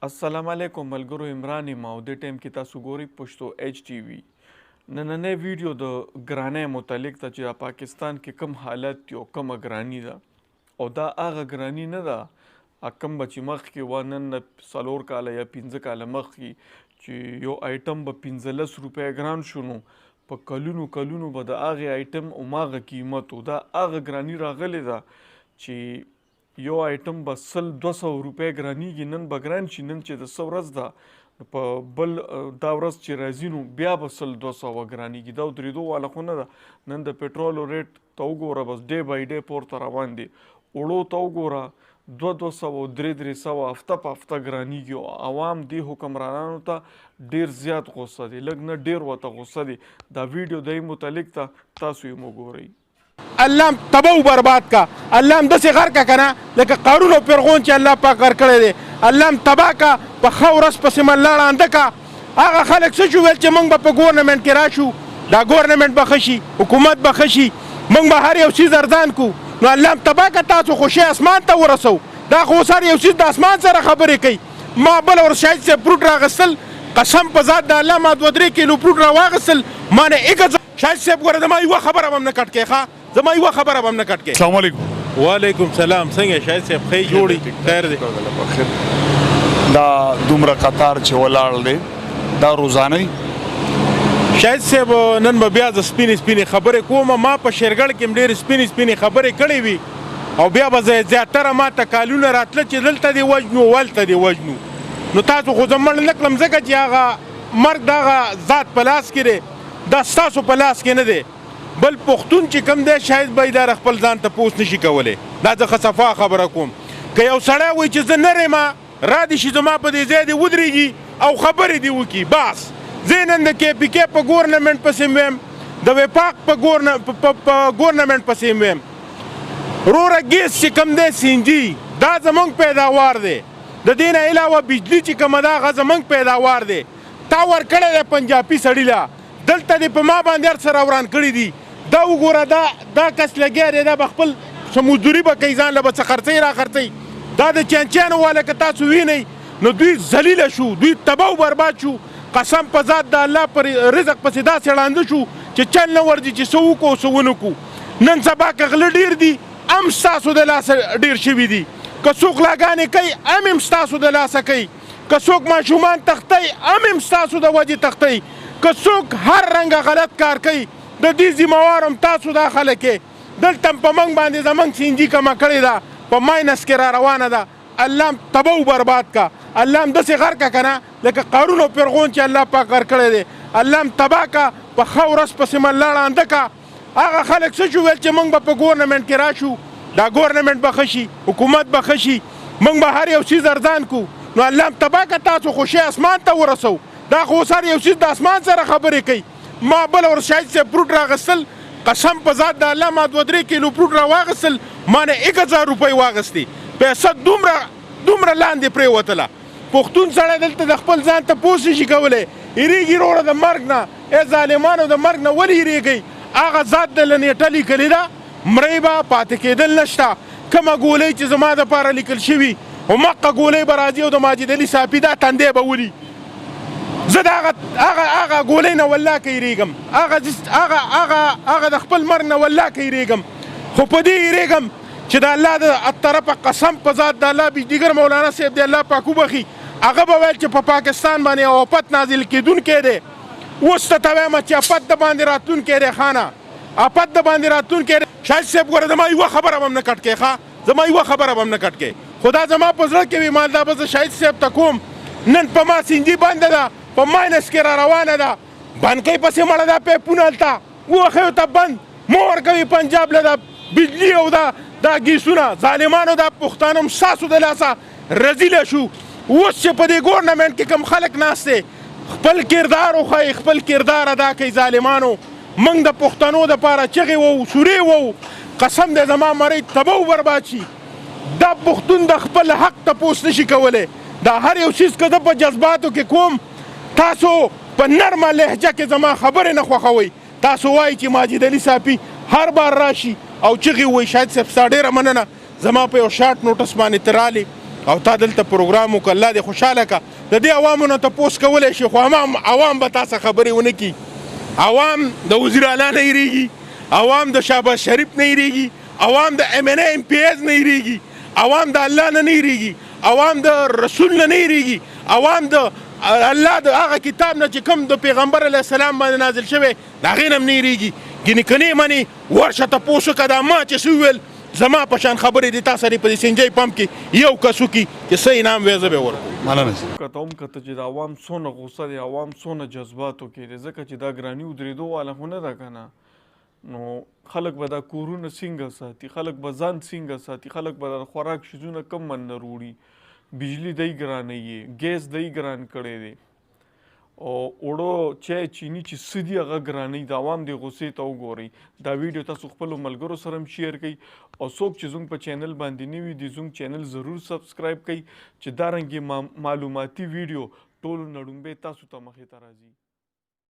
السلام علیکم ملګرو، عمران یم او دې ټایم کې تاسو ګورئ پښتو ایچ ټي وي. نننۍ ویډیو د ګرانۍ متعلق ده چې پاکستان کې کوم حالت دی او کومه ګراني ده، او دا هغه ګراني نه ده کوم به چې مخکې وه. نن نه 4 کاله یا 5 کاله مخکې چې یو آیټم به 15 روپۍ ګران شو، نو په کلونو کلونو به د هغې آیټم هماغه قیمت و. دا هغه ګراني راغلې ده چې یو آیټم به 100 200 روپۍ ګرانیږي. نن به ګران شي، نن چې د څه ورځ ده، نو په بل دا ورځ چې راځي نو بیا به 100 200 ګرانیږي. دا درېدو والا خو نه ده. نن د پټرولو ریټ ته وګوره، بس ډے بای ډے پورته روان دی. اوړو ته وګوره، 200، 300 هفته په هفته ګرانیږي. او عوام دی حکمرانانو ته ډیر زیات غوسه دي، لږ نه، ډیر ورته غوسه دي. دا ویډیو د متعلق ته، تاسو یې وګورئ. الله هم تباہ و برباد کا، الله هم داسې غرق کنه لکه قارون او فرعون چې الله پاک غرق کړی دی. الله هم تباه کا، په ښه ورځ پسې مې الله ړانده کا. هغه خلک څه شو ویل چې موږ به په ګورنمنټ کې راشو، دا ګورنمنټ به ښه شي، حکومت به ښه شي، موږ به هر یو څیز ارزان کو. نو الله هم تباه کا، تاسو خو شی اسمان ته ورسو. دا خو اوس هر یو څیز د اسمان سره خبرې کوي. ما بله ورځ شاهد صاحب فروټ راغستل، قسم په ذات د الله ما 2-3 کیلو فروټ راواغستل، ما نه ایک شاهد صاحب ګوره، زما یوه خبره به هم نه کټ کوې. ښه، زما یوه خبره به هم نه کټ کوې. السلام علیکم. وعلیکم سلام، څنګه شاهد صاحب، ښه جوړی، خیر دی؟ دا دومره قطار چې ولاړ دی، دا روزانه؟ شاهد صاحب، نن به بیا زه سپینې سپینې خبرې کوم. ما په شیرګړ کې هم ډېرې سپینې سپینې خبرې کړې وي او بیا به زه زیاتره ما ته کالونه راتله چې دلته دې وژنو، هلته دې وژنو. نو تاسو خو زه مړ نه کړم، ځکه چې هغه مرګ د هغه ذات په لاس کې دی، دا ستاسو په لاس کې نه دی. بل پښتون چې کوم دی شاید به دا خپل ځان ته پوس نشي کولی. دا زه ښه صفا خبره کوم، که یو سړی وایي چې زه نر یم، را دې شي، زما په دې ځای دې ودرېږي او خبرې دې وکړي. بس زه نن د کې پي کې په ګورنمنټ پسې ویم، د وفاق په ګورنمنټ پسې ویم. روره، ګیس چې کوم دی، سي این جي، دا زمونږ پیداوار دی. د دې نه علاوه بجلی چې کومه ده، هغه زمونږ پیداوار دی. تا ورکړی دی پنجابي سړي له. دلته دې په ما باندې هر څه راوران کړي دي. دا وګوره، دا کس لګیا دی، دا به خپل څه مزدوري به کوي، ځان له به څه خرڅوي را خرڅوي. دا د چینچیانو والا که تاسو وینئ، نو دوی ذلیله شو، دوی تباه و برباد شو. قسم په ذات د الله، پر رزق پسې داسې ړانده شو چې چل نه ورځي چې څه وکړو، څه ونه کړو. نن سبا که غله ډېر دي، هم ستاسو د لاسه ډېر شوي دي. که څوک غلاګانې کوي، هم هم ستاسو د لاسه کوي. که څوک ماشومان تښتوي، هم هم ستاسو د وجې تښتوي. که څوک هر رنګه غلط کار کوي، د دې ذمهوار هم تاسو دا خلک یې. دلته هم په موږ باندې زموږ سي این جي کمه کړې ده، په ماینس کې را روانه ده. الله هم تباه و برباد کا، الله هم داسې غرق که نه لکه قارون او فرعون چې الله پاک غرق کړی دی. الله هم تباه کا، په ښه ورځ پسې مې الله ړانده کا. هغه خلک څه شو ویل چې موږ به په ګورنمنټ کې راشو، دا ګورنمنټ به ښه شي، حکومت به ښه شي، موږ به هر یو څیز ارزان کو. نو الله هم تباه که، تاسو خو شی اسمان ته ورسو. دا خو اوس هر یو څیز د اسمان سره خبرې کوي. ما بله ورځ شاهد صاحب فروټ راغستل، قسم په ذات د الله ما 2-3 کیلو فروټ راواغستل، ما نه 1000 روپۍ واغستې. پیسه دومره دومره لاندې پرېوتله. پښتون سړی دلته د خپل ځان ته پوس نشي کولی، یریږي روره د مرګ نه. ای ظالمانو، د مرګ نه ولې یریږئ؟ هغه ذات د له نیټه لیکلې ده، مرئ به، پاتې کېدل نشته. کومه ګولۍ چې زما دپاره لیکل شوي، همقه ګولۍ به راځي او د ماجد علي صافي دا تندی به ولي. زه د هغه ګولۍ نه والله که یریږم، هغه د خپل مرګ نه والله که یریږم، خو په دې یریږم چې د الله د طرفه، قسم په ذات د الله، بجلیګر مولانا صاحب دی، الله پاک وبخي، هغه به ویل چې په پاکستان باندې یو آفت نازل کېدونکی دی. اوس ته وایم چې آفت د باندې راتلونکی دی، خانه، آفت د باندې راتلونکی دی. شاهد صاحب ګوره، زما یوه خبره به هم نه کټ کوې. ښه، زما یوه خبره به هم نه کټ کوې، خو دا زما په زړه کې وي، مال دا به زه شاهد صاحب ته کوم. نن په ما سي این جي بنده ده، په ماینس کې را روانه ده. بند کوي پسې مړه دا پیپونه هلته ووښیو ته، بند مو ورکوي پنجاب له دا بجلی او دا ګیسونه. ظالمانو، دا پښتانه هم ستاسو د لاسه رزیله شو. اوس چې په دې ګورنمنټ کې کوم خلک ناست دی، خپل کردار وښایي، خپل کردار ادا کوي. ظالمانو، موږ د پښتنو دپاره چغې وو، سورې وو. قسم دی، زما مرۍ تباه و برباد شي. دا پښتون د خپل حق تپوس نشي کولی. دا هر یو څیز که زه په جذباتو کې کوم، تاسو په نرمه لهجه کې زما خبرې نه خوښوئ. تاسو وایي چې ماجد علي صافي هر بار راشي او چغې ووایي. شاهد صاحب، ستا ډېره مننه، زما په یو شارټ نوټس باندې ته رالې. او تا دلته پروګرام وکړ، الله دې خوشحاله کړه. د دې عوامو نه تپوس کولی شي، خو عوام به تا څخه خبرې ونه کړي. عوام د وزیر اعلی نه یریږي، عوام د شهباز شریف نه یریږي، عوام د ایم این ایم پی ایز نه یریږي، عوام د الله نه نه یریږي، عوام د رسول نه نه یریږي، عوام د الله د هغه کتاب نه چې کوم د پیغمبر علیه السلام باندې نازل شوی د هغې نه هم نه یریږي. ګینې که نه یې منې ورشه تپوس وکړه، دا ما چې څه وویل زما په شان خبرې دې تا سره په دې سنجۍ پمپ کې یو کس وکړي چې څه انعام وی زه به یې ورکوم. مننه. کته هم کته چې د عوام څونه غوسه دی، عوام څونه جذباتو کې دی، ځکه چې دا ګراني ودرېدو والا خو نه ده که نه، نو خلک به دا کورونه څنګه ساتي، خلک به ځان څنګه ساتي، خلک به د خوراک شیزونه کم من نه روړي، بجلی دی ګرانوي، ګیس دی ګران کړی دی، او اوړه چای چینی چې څه دي هغه ګرانوي. د عوام دې غوسې ته وګورئ. دا ویډیو تاسو خپلو ملګرو سره هم شیر کړئ، او څوک چې زموږ په چینل باندې نوي دي زموږ چینل ضرور سبسکرایب کړئ چې دا رنګې معلوماتي ویډیو ټولو نه ړومبی تاسو ته مخې ته راځي.